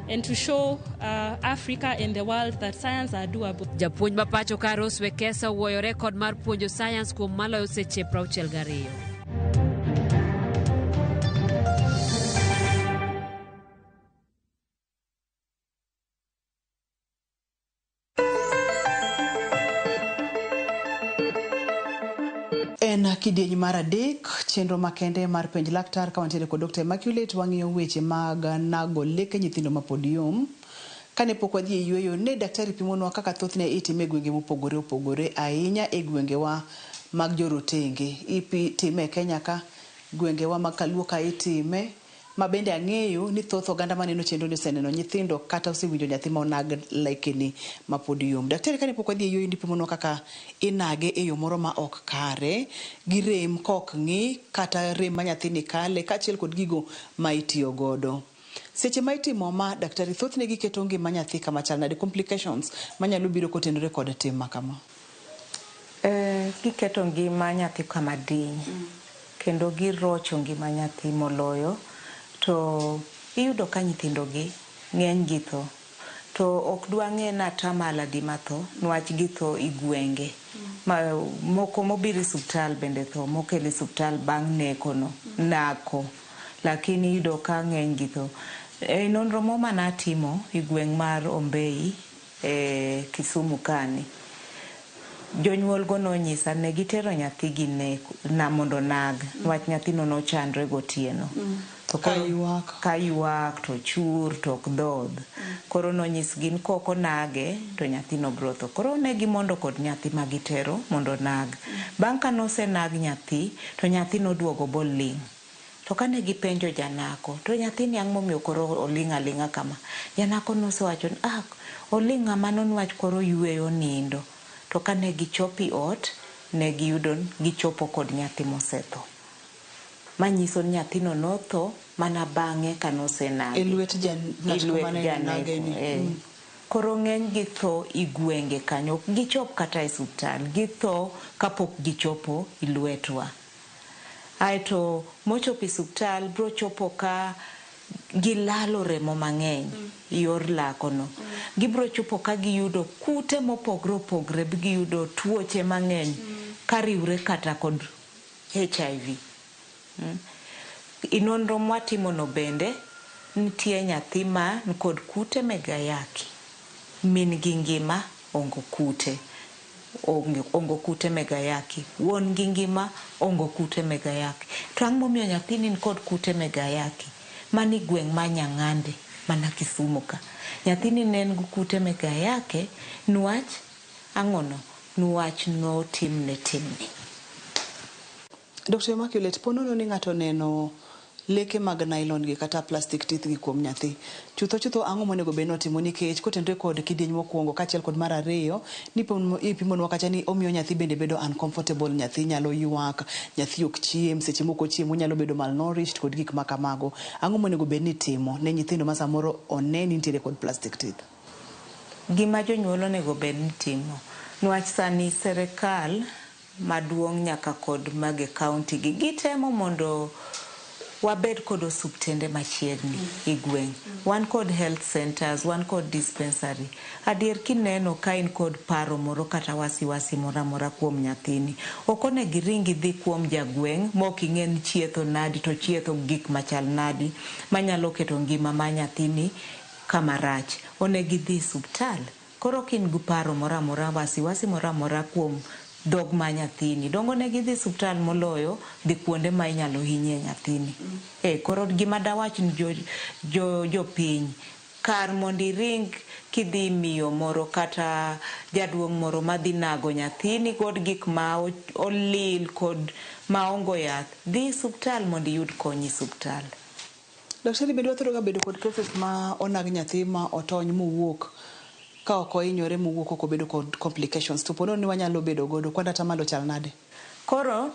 and to show Africa and the world that science are doable. Japuonj ma pacho ka Rose Wekesa owuoyo rekod mar puonjo sayans kuom maloyo seche 62. En kidieny mar adek chenro makende mar penj laktar ka wantiere kod Dr. Immaculate wang'iyo weche mag nago leke nyithindo mapod yom. Kane pok wadhi e yueyo ne daktari pimonwa kaka thothne itime e gwenge mopogore opogore ahinya e gwengewa mag jorotenge. Itime e Kenya ka, gwengewa mag Kaluo ka itime ma bende ang'eyo ni thoth oganda maneno chenro ni oseneno nyithindo kata osewinjo nyathi ma onag lekene mapod yom. Daktari kane pok wadhi e yueyo nipimonwa kaka inage e yo moro ma ok kare gi rem kok ng'i kata rem ma nyathini kale kaachiel kod gigo ma itiyo godo. Seche ma itimo ma daktari thothne giketo ngima nyathi kama chal nade, complications manyalo biro kotenore kod tim ma kama? Giketo ngima nyathi kama diny kendo girocho ngima nyathi moloyo to iyudo ka nyithindo gi ng'eny gi tho to ok dwang'e ni atamalo adi matho niwach githo i gwenge ma moko mobiro e suptal bende tho mokel e suptal bang' neko no nako lakini iyudo ka ng'eny gi tho. E nonro mo manatimo e gweng' mar Ombei e Kisumu kani jonyuol go nonyisa ne gitero nyathigi neko na mondo nag niwach nyathino nochandre gotieno. To koro ka ywak to chur to ok dhodh. Koro nonyisgi ni kok onage to nyathino biro tho. Koro ne gimondo kod nyathi ma gitero mondo onag. Bang' ka nosenag nyathi to nyathi noduogo boling'. To kane gipenjo janako to nyathini ang'o momiyo koro oling' aling'a kama? Janako nosewacho ni ah oling' kamano niwach koro oyueyo nindo. To kane gichopo i ot ne giyudo gichopo kod nyathi mosetho. Manyiso ni nyathino notho mana bang'e kanosenage. E lwet janeko. Koro ng'eny gi tho i gwenge kanyo ok gichop kata e suptal githo kapok gichopo i lwetwa. Aeto mochopo e suptal bro chopo ka gilalo remo mang'eny yor lakono. Gibro chopo ka giyudo kute mopogre opogre giyudo tuoche mang'eny kariwre kata kod HIV. I nonro mwatimono bende nitie nyathi ma nikod kute meg ayaki, min gi ngima ongo kute. Ongo kute meg ayaki. Wuon gi ngima ongo kute meg ayaki. To ang'o momiyo nyathini nikod kute meg ayaki? Mani gweng' ma Nyang'ande mana Kisumu ka. Nyathini ne en gi kute meg ayaki nwach ang'ono? Nwach notimne timni. Dr. Immaculate, po nono ni ng'ato oneno leke mag nylon gi kata plastic teeth gi kuom nyathi. Chutho chutho ang'o monego bed ni otimo nikech kotenore kod kidieny mokwongo kaachiel kod mar ariyo nipimonwa kacha ni omiyo nyathi bende bedo uncomfortable, nyathi nyalo ywak, nyathi ok chiem, seche moko ochiem onyalo bedo malnourished kod gik ma kamago. Ang'o monego bed ni itimo ne nyithindo ma samoro one ni nitiere kod plastic teeth? Gima jonyuol onego bed ni timo, nwach sani serikal maduong' nyaka kod mage county gi gitemo mondo wabed kod osuptende machiegni i gweng'. Wan kod health centers, wan kod dispensary. Adier kineno ka in kod paro moro kata wasiwasi moro amora kuom nyathini, ok onego iring idhi kuom jagweng' mok ing'e ni chietho nadi to chietho gik machal nadi manyalo keto ngima mar nyathini kama rach. Onego idhi suptal. Koro ka in gi paro moro amora, wasiwasi moro amora kuom dhog ma nyathini, donge onego idhi suptal moloyo dhi kuonde ma inyalo hinyie nyathini. E koro gima dawach ni jopiny, kar mondo iring kidhi miyo moro kata jaduong' moro madhi nago nyathini kod gik ma olil kod maongo yath, dhi suptal mondo iyud kony e suptal. Daktari, bende wathoro ga bedo kod cases ma onag nyathi ma otony mowuok ka ok ohinyore mowuok ok obedo kod complications to po nono ni wanyalo bedo godo kwan atamalo chal nade? Koro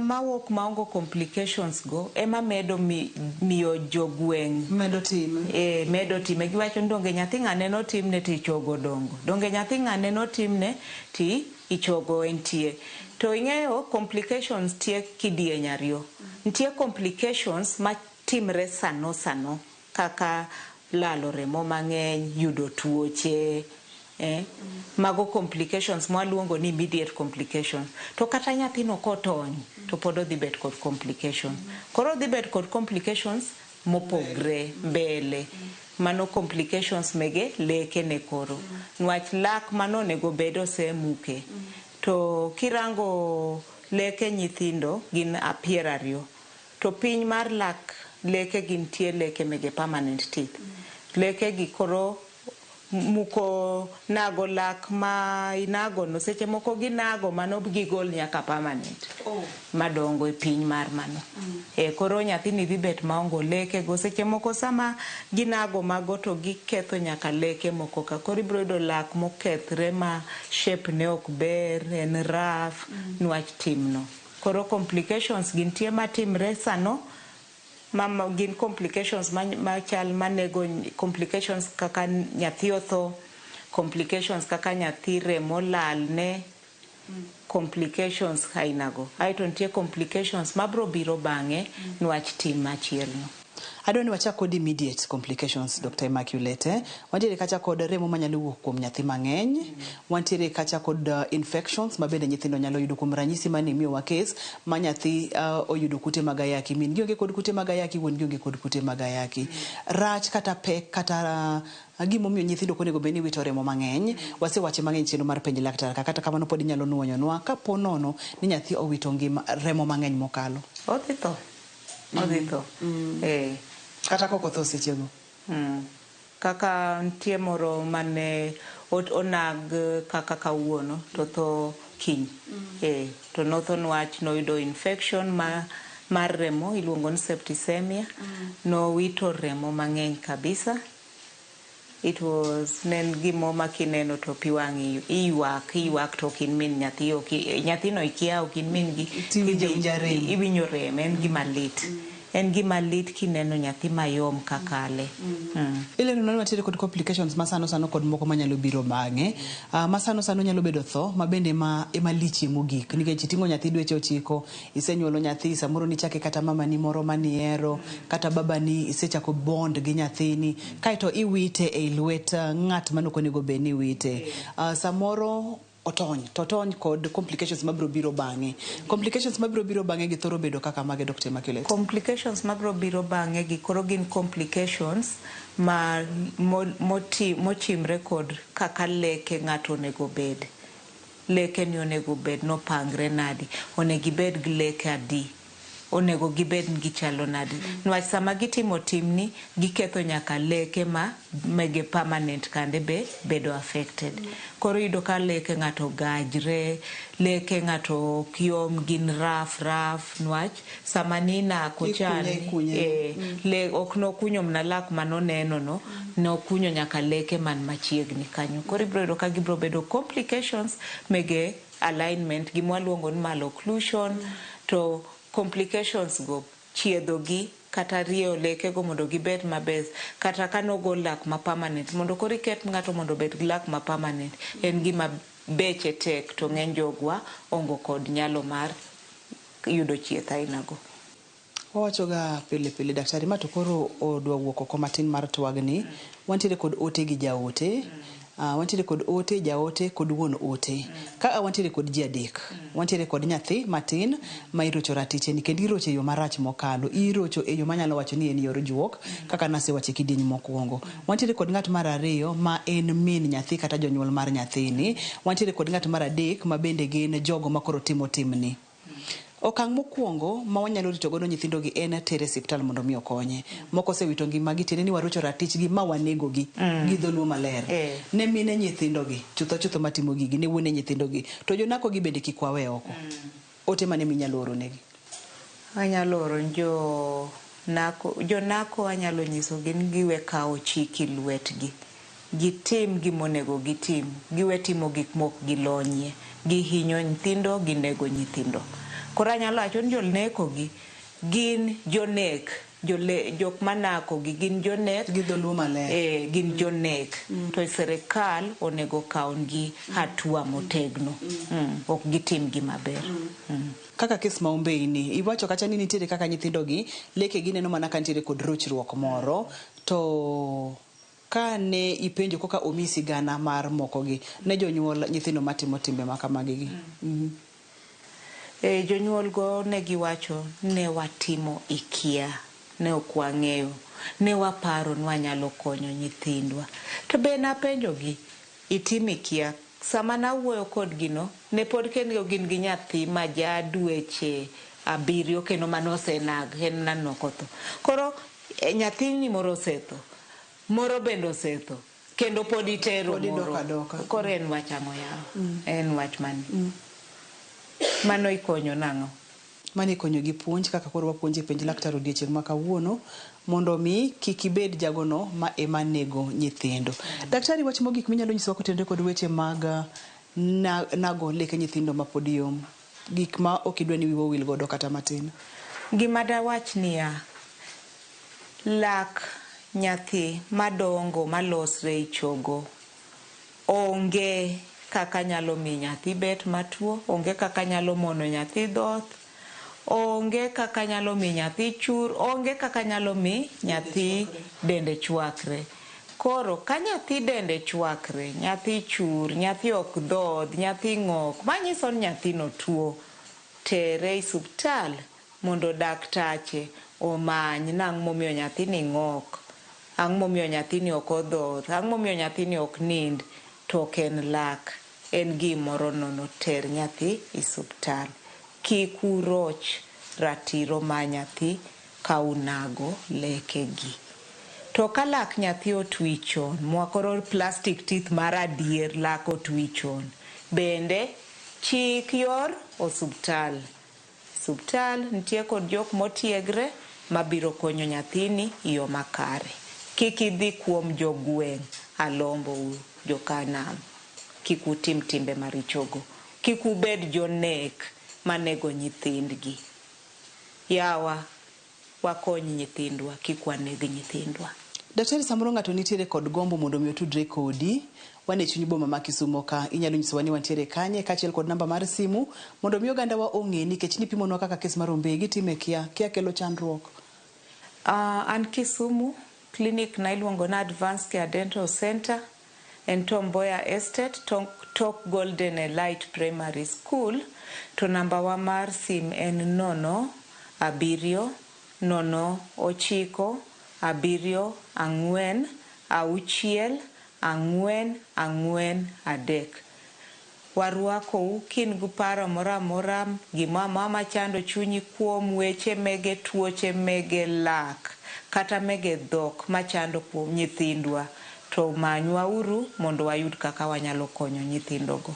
mawuok maongo complications go ema medo miyo jogweng' medo time. Medo time. Giwacho ni donge nyathi ng'ane notimne to ichogo dongo. Donge nyathi ng'ane notimne ti ichogo entie. To ing'eyo complications tie kidieny ariyo. Nitie complications matimre sano sano kaka lalo remo mang'eny, yudo tuoche, mago complications mwaluongo ni immediate complications. To kata nyathino kotony to pod odhi bet kod complications. Koro odhi bet kod complications mopogre mbele. Mano complications mege leke ne koro. Nwach lak mano onego bed osemuke. To kirango leke nyithindo gin 20. To piny mar lak leke gintie leke mege permanent teeth. Leke gi koro muko nago lak ma inago no seche moko ginago mano gigol nyaka permanent. Madongo e piny mar mano. Koro nyathini dhi bet maongo leke go seche moko sama ginago mago to giketho nyaka leke moko ka. Koro ibiro yudo lak mokethre ma shape ne ok ber, en rough, nwach timno. Koro complications gintie matimre sano ma gin complications machal manego complications kaka nyathi otho, complications kaka nyathi remo lalne, complications ainago. Aeto nitie complications mabro biro bang'e nwach tim machielo. Adwa ni wachak kod immediate complications, Dr. Immaculate. Wantiere kacha kod remo manyalo wuok kuom nyathi mang'eny. Wantiere kacha kod infections ma bende nyithindo nyalo yudo kuom ranyisi mane imiyowa case ma nyathi oyudo kute mag ayaki. Min gi onge kod kute mag ayaki, wuon gi onge kod kute mag ayaki. Rach kata pek kata gimomiyo nyithindo ok onego bed ni wito remo mang'eny. Wasewache mang'eny chenro mar penj laktar ka. Kata kamano pod inyalo nuoyonwa kapo nono ni nyathi owito ngima remo mang'eny mokalo. Odhi tho. Odhi tho. Kata kok otho sechego. Kaka nitie moro mane onag kaka kawuono to tho kiny. To notho nwach noyudo infection mar remo iluongo ni septicemia. Nowito remo mang'eny kabisa. It was ne en gimo ma kineno to pi wang'i iywak to ok in min nyathi, nyathino ikia ok in min gi. Iwinjo rem, en gima lit. En gima lit kineno nyathi mayom kakale. Ilero ni wantiere kod complications ma sano sano kod moko manyalo biro bang'e. Ma sano sano nyalo bedo tho ma bende ema lichie mogik nikech iting'o nyathi dweche 9, isenyuolo nyathi, samoro nichake kata mamani moro manihero, kata babani isechako bond gi nyathini, kaeto iwite ei lwet ng'at mane ok onego bed ni iwite. Samoro otony to otony kod complications mabiro biro bang'e. Complications mabiro biro bang'e gi thoro bedo kaka mage Dr. Immaculate? Complications mabiro biro bang'e gi koro gin complications ma moti, mochimre kod kaka leke ng'ato onego bed. Leke ni onego bed nopangre nadi, onego ibed gi leke adi, onego gibed ni gichalo nadi. Niwach sama gitimo timni, giketho nyaka leke ma mege permanent kande be bedo affected. Koro iyudo ka leke ng'ato gajre, leke ng'ato ok yom, gin rough rough, niwach sama ninako Ikunye, ikunye. Le, ok nokunyo mana lak manoneno no, nokunyo nyaka leke man machiegni kanyo. Koro ibiro yudo ka gibiro bedo complications mege alignment, gima waluongo ni malocclusion, to complications go chiedho gi kata rieyo leke go mondo gibed maber kata ka nogol lak ma permanent mondo koro iket ng'ato mondo obed gi lak ma permanent en gima beche tek to ng'eny jogwa ongo kod nyalo mar yudo chieth aina go. Wawachoga pile pile daktari ma to koro odwa wuok oko matin mar twagni. Wantiere kod ote gi jaote. Wantiere kod ote, jaote kod wuon ote. Ka wantiere kod ji adek. Wantiere kod nyathi matin ma irocho ratiche ni kendo irocho e yo marach mokalo. Irocho e yo manyalo wacho ni en yor juok kaka nasewacho e kidieny mokwongo. Wantiere kod ng'at mar ariyo ma en min nyathi kata jonyuol mar nyathini. Wantiere kod ng'at mar adek ma bende gin jogo ma koro timo timni. Okang' mokwongo ma wanyalo rito godo nyithindo gi en tere e siptal mondo mi okonye. Moko osewito ngimagi tiende ni warocho ratichgi ma wanego gi gi dholuo maler. Ne mine nyithindo gi chutho chutho matimo gigi ne wuone nyithindo gi to jonako gi bende kik wawe oko. Ote mane minyalo oro negi? Anyalo oro jo nako, jonako anyalo nyisogi ni giwe kawo chik e lwetgi. Gitim gimonego gitim, giwe timo gik mok gilonyie. Gihinyo nyithindo, ginego nyithindo. Koro anyalo wacho ni joneko gi gin jonek, jole, jok manako gi gin jonek. Gi dholuo maler. Gin jonek. To sirikal onego kawngi hatua motegno. Ok gitim gima ber. Kaka kes ma Ombei ni, iwacho kacha ni nitiere kaka nyithindo gi leke gi neno mana ka nitiere kod rochruok moro to ka ne ipenjo koka omi sigana mar moko gi ne jonyuol nyithindo matimo timbe ma kamagi gi. Jonyuol go ne giwacho ne watimo ikia, ne ok wang'eyo, ne waparo ni wanyalo konyo nyithindwa. To be napenjo gi, itimo ikia, sama nawuoyo kodgi no, ne pod kendo gin gi nyathi ma ja dweche 7 kendo manosenag, en nanok otho. Koro nyathini moro osetho, moro bende osetho, kendo pod itero Pod idok moro. adoka. Koro en wach ang'o yawa? En wach mane? Mano ikonyo nang'o? Mano ikonyo gi puonj kaka koro wapuonjo e penj laktar odiechieng' ma kawuono mondo mi kik ibed jagono ma ema nego nyithindo. Daktari, wach mogik minyalo nyisowa kotenore kod weche mag nago leke nyithindo ma pod yom, gik ma ok idwa ni wiwa owil godo kata matin. Gima dawach niya, lak nyathi madongo malosre e chogo onge kaka nyalo miyo nyathi bet matuo, onge kaka nyalo mono nyathi dhoth, onge kaka nyalo miyo nyathi chur, onge kaka nyalo mi nyathi dende chwakre. Koro ka nyathi dende chwakre, nyathi chur, nyathi ok dhodh, nyathi ng'ok, manyiso ni nyathino tuo, tere e suptal mondo daktache omany nang' momiyo nyathini ng'ok, ang' momiyo nyathini ok odhoth, ang' momiyo nyathini ok nind, to ok en lak, en gimoro nono, ter nyathi e suptal. Kik uroch ratiro ma nyathi ka unago lekegi. To ka lak nyathi otwi chon, mwa koro plastic teeth mar adier lak otwi chon, bende chik yor osuptal. Suptal nitie kod jok motiegre mabiro konyo nyathini e yo makare. Kik idhi kuom jogweng', alombo u jokanam. Kik utim timbe marichogo. Kik ubed jonek manego nyithindgi. Yawa, wakony nyithindwa, kik waneg nyithindwa. Daktari, samoro ng'ato nitiere kod gombo mondo mi otudre kodi. Wan e chuny boma ma Kisumo ka, inyalo nyisowa ni wantiere kanye kaachiel kod namba mar simu mondo mi oganda wa ong'e nikech nipimonwa kaka kes mar Ombei gitime kia, kia kelo chandruok. An Kisumu, clinic na iluongo na Advanced Care Dental Center, en Tom Mboya Estate, tok Golden Elite Primary School to nambawa mar sim en 0 7 0 9 7 4 6 4 4 3. Warwakou kin gi paro moro amora, gimoro amora machando chunyi kuom weche mege tuoche mege lak kata mege dhok machando kuom nyithindwa to manywa uru mondo wayud kaka wanyalo konyo nyithindogo.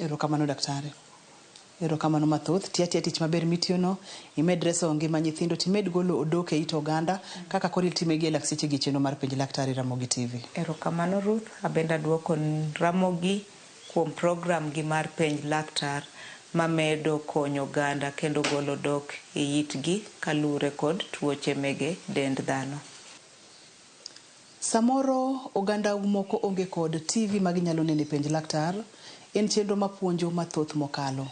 Erokamano daktari. Erokamano mathoth. Ti atiya tich maber mitiyono, imed reso ngima nyithindo, timed golo odok e it oganda kaka koro itime gi e lak seche gi chenro mar Penj Laktar e Ramogi TV. Erokamano Ruth, abende aduoko Ramogi kuom program gi mar Penj Laktar mamedo konyo oganda kendo golo odok e itgi kaluwore kod tuoche mege dend dhano. Samoro oganda moko onge kod TV ma ginyalo neno e Penj Laktar. En chenro mapuonjo mathoth mokalo.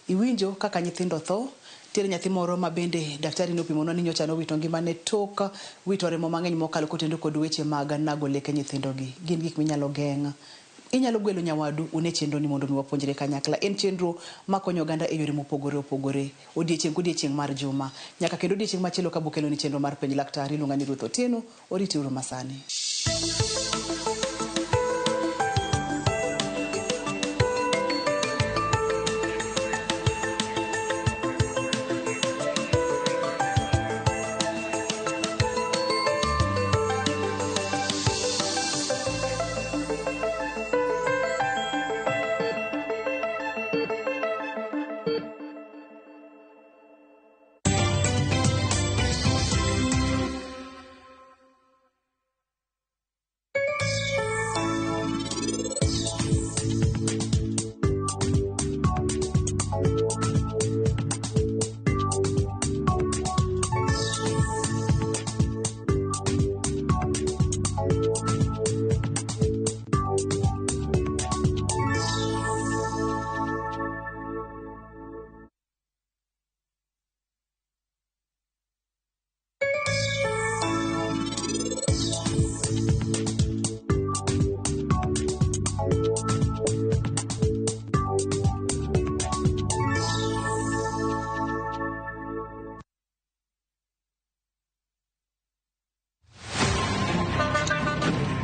Iwinjo kaka nyithindo tho, nitiere nyathi moro ma bende daktari nopimonwa ni nyocha nowito ngimane tok wito remo mang'eny mokalo kotenore kod weche mag nago leke nyithindogi. Gin gik minyalo geng'. Inyalo gwelo nyawadu une chenro ni mondo mi wapuonjre kanyakla. En chenro makonyo oganda e yore mopogore opogore odiechieng' kodiechieng' mar juma. Nyaka kendo odiechieng' machielo ka bokeloni chenro mar Penj Laktar. Iluonga ni Ruth Otieno, oriti uru masani.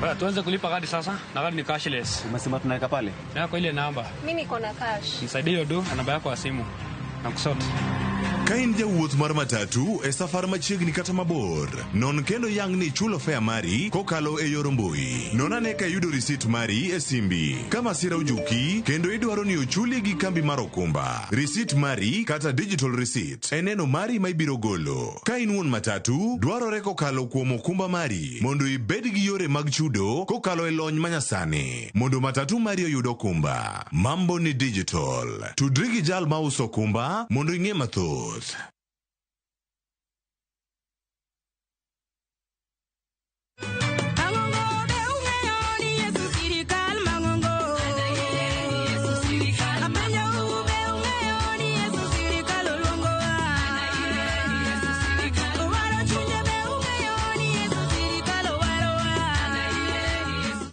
Bwana, tuanze kulipa kadi sasa na kadi ni cashless. Umesema tunaweka pale? Na kwa ile namba. Mimi niko na cash. Nisaidie hiyo do na namba yako ya simu. Na kusort. Ka in jawuoth mar matatu e safar machiegni kata mabor, non kendo yang ni ichulo fare mari kokalo e yor mbui. Non ane ka iyudo risit mari e simbi. Ka masira ojuki kendo idwaro ni ochuli gi kambi mar okumba, risit mari kata digital receipt en neno mari ma ibiro golo. Ka in wuon matatu, dwarore kokalo kuom okumba mari mondo ibed gi yore mag chudo kokalo e lony manyasani mondo matatu mari oyud okumba. Mambo ni digital. Tudri gi jal mauso okumba mondo ing'e mathoth.